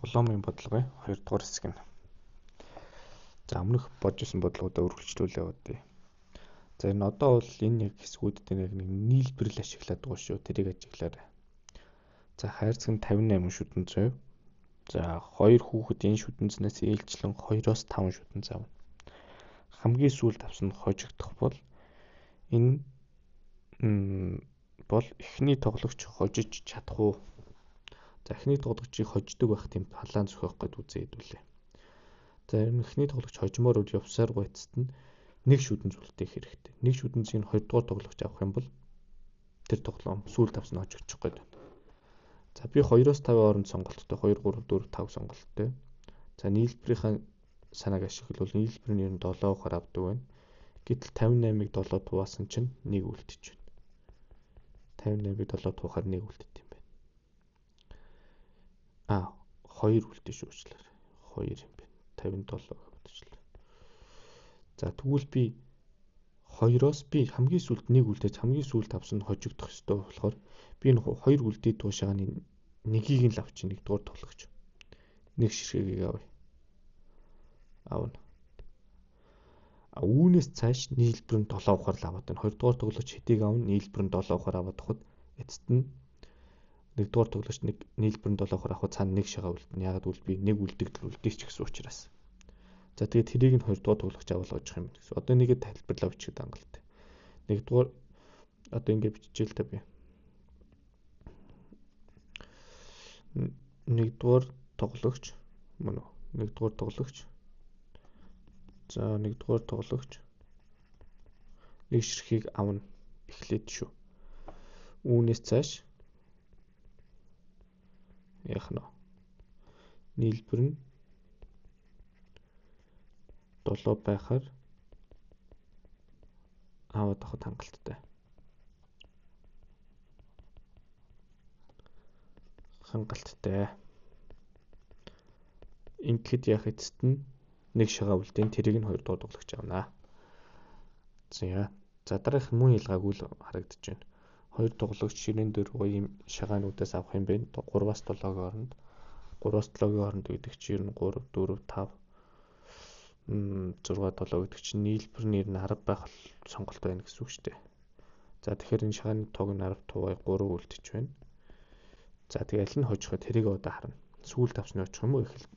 Тоглоомын бодлогын 2 дугаар хэсэг нь. За өмнөх бодж исэн бодлогоудаа үргэлжлүүлээ явуулъя. За энэ одоо бол энэ яг хэсгүүд дээр яг нэг нийлбэрл ашиглаад байгаа шүү. Тэрийг ажиглаарай. За хайрцаг нь 58 шүдэн зав. За хоёр хүүхэд энэ шүдэнцнээс ээлжлэн 2-оос 5 шүдэн завна. Хамгийн сүүлд авсан нь хожигдох бол энэ бол эхний тоглогч хожиж чадах уу? За эхний тоглогчийг хождог байх тийм халаан зохиох гээд үзье хэдүүлээ. За ер нь эхний тоглогч хожмоор үл явсаар гуйцт нь нэг шүдэн зүйлтэй хэрэгтэй. Нэг шүдэнцгийг нь хоёрдугаар тоглогч авах юм бол тэр тоглоом сүүлд авсан хожигдчих гээд байна. За би 2-оос 5-ын хооронд сонголттой 2 3 4 5 сонголттой. За нийлбэрийнхаа санааг ашиглавал нийлбэр нь ер нь 7 ухаар авдаг байна. Гэтэл 58-ыг 7 туваасан чинь 1 үлдэж байна. 58-ыг 7 туухаар 1 үлддэг юм байна. А 2 үлдэж шүү уучлаарай. 2 юм байна. 57 гэж бодчихлоо. За тэгвэл би 2-оос би хамгийн сүүлд 1 үлдээж хамгийн сүүлд авсан нь хожигдох ёстой болохоор би энэ 2 үлдээ туушааны нэгийг нь л авчих нэгдүгээр тоглогч. Нэг ширхгийг авъя. Авна. А үүнээс цааш нийлбэр нь 7 ухаар л аваад байна. Хоёрдугаар тоглогч хэдийг авна, нийлбэр нь 7 ухаар аваад тахад эцэст нь нэгдүгээр тоглогч нэг нийлбэр нь 7 ухаар авахад цаана нэг шагаа үлдэнэ. Яагаад гэвэл би нэг үлдэгдэл үлдээч гэсэн учраас. За тэгээд тэрийг нь хоёрдугаар тоглогч авал очих юм гэсэн. Одоо нэгэд тайлбарлаа бичгээд хангалттай. Нэгдүгээр одоо ингэ биччихээ л та би. Нэгдүгээр тоглогч мөн үү? Нэгдүгээр тоглогч. За нэгдүгээр тоглогч нэг ширхгийг авна эхлээд шүү. Үүнээс цааш яах нь вэ? Нийлбэр нь 7 байхаар аваад авахд хангалттай. Хангалттай. Ингээд яах эцэст нь нэг шагаа үлдээн тэрийг нь хоёрдугаар тоглогч авнаа. За. За дараагийнх нь мөн ялгаагүй л харагдаж байна. Хоёр тоглогч ширээн дээр рүү ийм шагаануудаас авах юм байна. 3-аас 7-гийн хооронд. 3-аас 7-гийн хооронд гэдэг чинь ер нь 3 4 5 6 7 гэдэг чинь нийлбэр нэр нь 10 байх сонголт байна гэсэн үг шүү дээ. За тэгэхээр энэ шагааны тоог нь 10 туваа 3 үлдэж байна. За тэгээ аль нь хожих вэ? Тэрийг одоо харна. Сүүлд авсны очих юм уу? Эхэл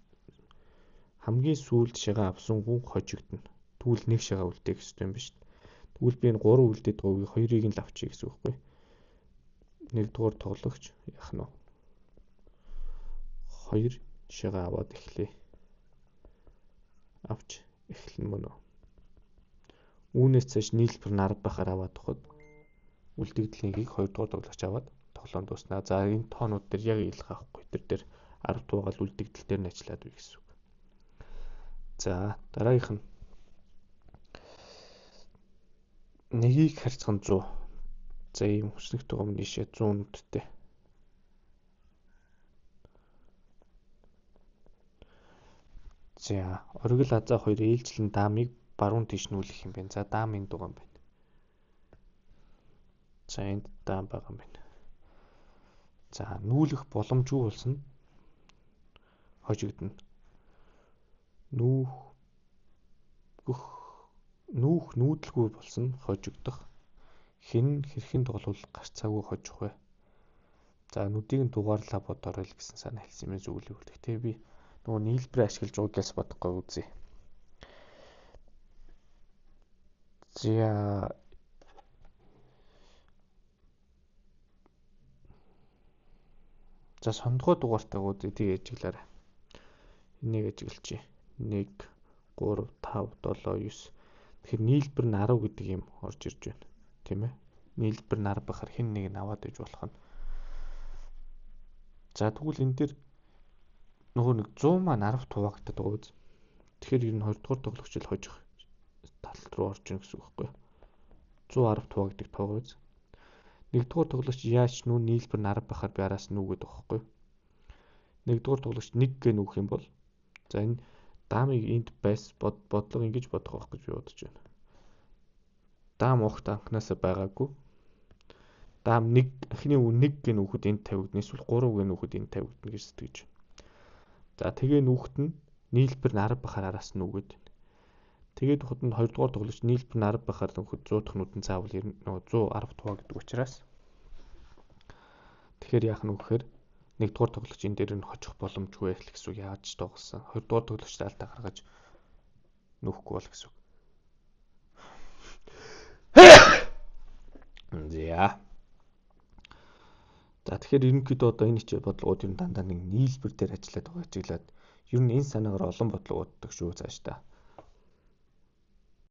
хамгийн сүүлд шагаа авсан хүн хожигдоно. Тэгвэл нэг шагаа үлдээх ёстой юм байна шүү дээ. Тэгвэл би энэ 3 үлдээд байгаагийг хоёрыг нь л авчия гэсэн үг байхгүй. Нэгдүгээр тоглогч яах нь вэ? 2 шагаа аваад эхлэе. Авч эхлэн мөн үү? Үүнээс цааш нийлбэр нь 10 байхаар аваад тахад үлдэгдэлийг хоёрдугаар тоглогч аваад тоглоом дууснаа. За энэ тоонууд дээр яг ялгаа авахгүй. Тэр дээр 10 туугаал үлдэгдэл дээр нь ажиллаад бий гэсэн үг. За дараагийнх нь нэгийг харьцах нь 100. За ийм хүснэгт тоом нийшээ 100 нүдтэй. За оргил азаа хоёр ээлжлэн даамыг баруун тийш нүүлэх юм байна. За даам энд байгаа юм байна. За энд даам байгаа юм байна. За нүүлэх боломжгүй болсон хожигдоно. Нүүх нүүдэлгүй болсон хожигдох. Хэн хэрхэн тоглол гарцаагүй хожих вэ? За нүдийг нь дугаарлаа бодоорой л гэсэн санаа хэлсэн юм зүйлийг үлдэх. Тэгээ би нөгөө нийлбэрээ ашиглаж байгаа гэж бодохгүй үзье. За За сондгой дугаартай үзье. Тэгээ ажиглаарай. Энийг ажиглчихъя. 1 3 5 7 9. Тэгэхээр нийлбэр нь 10 гэдэг юм орж ирж байна. Тийм ээ. Нийлбэр нь 10 байхаар хэн нэг нь аваад иж болох нь. За тэгвэл энэ дээр нөгөө нэг 100 маань 10 туваагдаад байгаа үз. Тэгэхээр ер нь хоёрдугаар тоглогч л хожих тал руу орж ийн гэсэн үг байхгүй юу? 110 туваа гэдэг тоог үз. Нэгдүгээр тоглогч яаж нүү нийлбэр нь 10 байхаар би араас нүүгээд байгаа байхгүй юу? Нэгдүгээр тоглогч 1 гэ нүүх юм бол за энэ даамыг энд байс бодлого ингэж бодох байх гэж би бодож байна. Даам огт анхнаасаа байгаагүй. Даам нэг анхны үе 1 гэ нүүхэд энд тавигдана эсвэл 3 гэ нүүхэд энд тавигдана гэж сэтгэж байна. За тэгээ нүүхт нь нийлбэр нь 10 бахаар араас нь нүгэд байна. Тэгээд хот нь 2 дугаар тоглогч нийлбэр нь 10 бахаар нөхөд 100 дахь нүдэн заавал 110 хуваа гэдэг учраас тэгэхээр яах нь вэ гэхээр 1 дугаар тоглогч энэ дээр нь хожих боломжгүй байх л гэсэн үг, яаж ч тоглосон. 2 дугаар тоглогч алдаа гаргаж нүүхгүй бол гэсэн үг. За. За тэгэхээр ерөнхийдөө одоо энэ хичээл бодлогууд ер нь дандаа нэг нийлбэр дээр ажиллаад байгаа, ажиглаад ер нь энэ санаагаар олон бодлого боддог шүү цаашдаа.